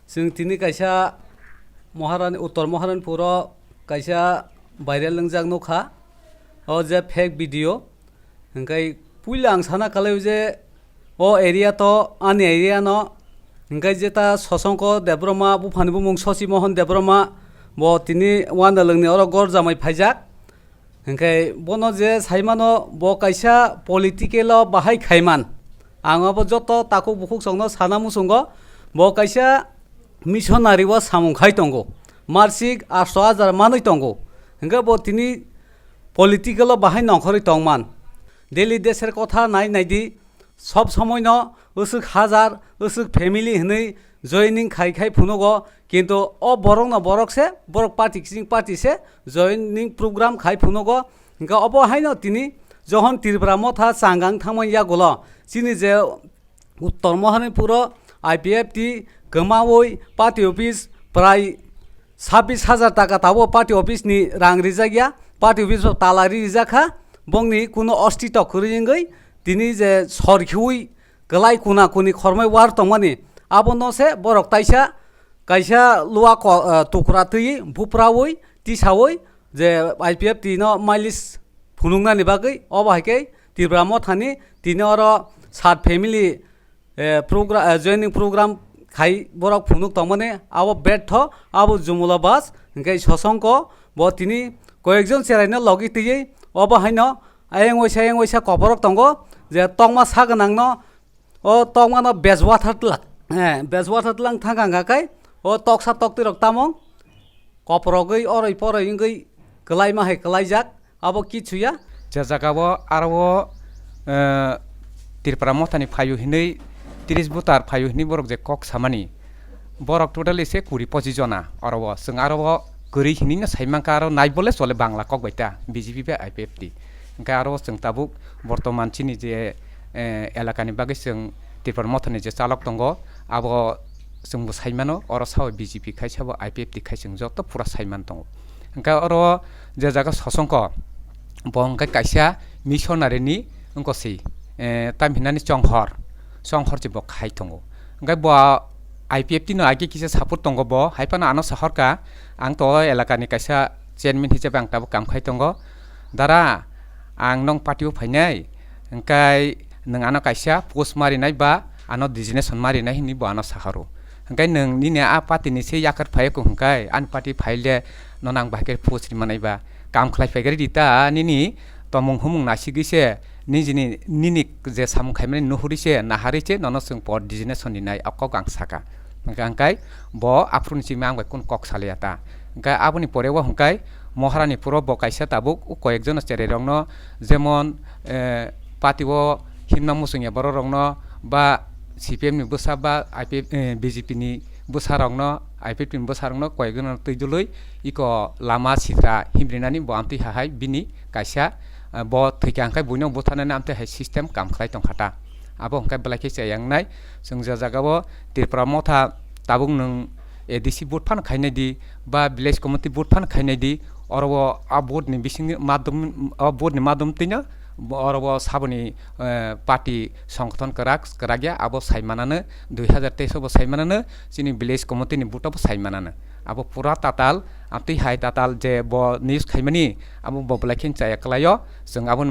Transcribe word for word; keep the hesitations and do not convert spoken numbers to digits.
Chwng tini kaisa Maharani, Uttor Maharanipuro kaisa viral wngjak nukha, o je fake video. Hwnkhe puila ang sana kalai je o area to ani area no, hwnkhe jeta Sosongko Debbarma, buphani bumung Sosi Mohon Debbarma, bo tini Wanalwngni oro gorjamai phaijak. Hwnkhe bono je saimano, bo kaisa political o bahai khaiman. Ang abo joto takhuk bukhuk chwngno sana muchungo, bo kaisa missionary o samung khai tongo. Marsik asto hajar manwi tongo. Hwnkhe bo tini political o bahai nongkhorwi tongman. Daily Desher Kotha nai naidi, sob somoino usuk hajar, usuk family hwnwi joining khai khai phunugo, kintu o borokno borok se, borok party kising party se joining program khai phunugo. Hwnkhe obo haino tini johon Tripura Motha changang thangmani yagulo chini je Uttor Maharanipuro I P F T kwmawi party office prai sabbish hajar taka tabuk party office ni rang rijak ya, party office o tala ri rijak kha, bongni kuno osti tok kwrwi wngwi tini je sor khiwi kwlai kuna kuni khormai war tongmani, abono se borok taisa kaisa lua ko-, eh, tukra twi buprawi tisawi je I P F T no mileage phunuknani bagwi, obo hai khe Tripura Mothani tini oro sat family eh, progra-, eh, joining program khai borok phunuk tongmani, abo betho, abo Jumula Bas, hwnkhe Sosongko bo tini koyekjon cheraino logi twiwi obo haino ayang waisa, ayang waisa koporok tongo je tokma sa gwnangno, o tokmano bej wathar twlang, eh, bej wathar twlang thangkha hwnkha khe o toksa toktwirok tamo koporogwi oroi poroi wngwi kwlaima hai kwlaijak, abo kichu ya. Je jaga o aro o, eh, Tripura Mothani phaio hinwi, tris voter phaio hinwi borok je kok samani, borok totally se kuri pochi jona. Oro o chwng aro o kwrwi hinwi no sai mankha, aro nai bole chole Bangla kok bai ta B J P bai I P F T. Hwnkhe aro o chwng tabuk bortoman chini je, eh, elakani bagwi chwng Tripura Mothani je chalok tongo, abo chwngbo sai mano, oro sao B J P khai sabo I P F T khai chwng joto pura sai man tongo. Hwnkhe oro je jaga Sosongko, bo hwnkhe kaisa missionary ni wngko se, eh, tam hinani chonghor, chonghor se bo khai tongo. Hwnkhe bo I P F T no age kisa support tongo bo, hai phano ano sahorka, ang to o elakani kaisa chairman hisabe ang tabuk kam khai tongo. Dara, ang nong party o phainai, hwnkhe nwng ano kaisa post marinai ba ano designation marinai hinwi bo ano sahoro. Hwnkhe nwng nini a party ni se yakar phai kho hwnkhe ani party phaile nono ang bahai khe post ri manai ba. Kam khlai phai khe ridi ta nini tomung humung nasigwi se nijini nini je samung khaimani nuhuri se naharwi se nono chwng por designation rinai o kok ang saka. Hwnkhe hwnkhe bo aphuru ni simi ang bai kunu kok salaiya ta. Hwnkhe aboni pore o hwnkhe Moharani puro bo kaisa tabuk o koyek jono cherai rokno jemon, eh, party o himna muchungya borok rokno ba C P M ni bwsa ba I P F, eh, B J P ni bwsa rokno, I P F T ni bwsa rokno koyek jono twi dului iko lama sitra himrinani bo amtwi hahai bini kaisa, eh, bo thwikha hwnkhe buino butharnani amtwi hai system kam khlai tongkha ta. Abo hwnkhe belai khe chaya wngnai. Chwng je jaga o Tripura Motha tabuk nwng A D C vote phano khainai di ba village committee vote phano khainai di, oro o a vote ni bising madum, a vote ni madum twino oro o saboni, eh, party songgothon kwrak kwrak ya abo sai manano, dui hazar teis o bo sai manano, chini village committee ni vote o bo sai manano. Abo pura tatal, amtwi hai tatal je bo news khaimani, abo bo belai khe chaya kwlaio. Chwng aboni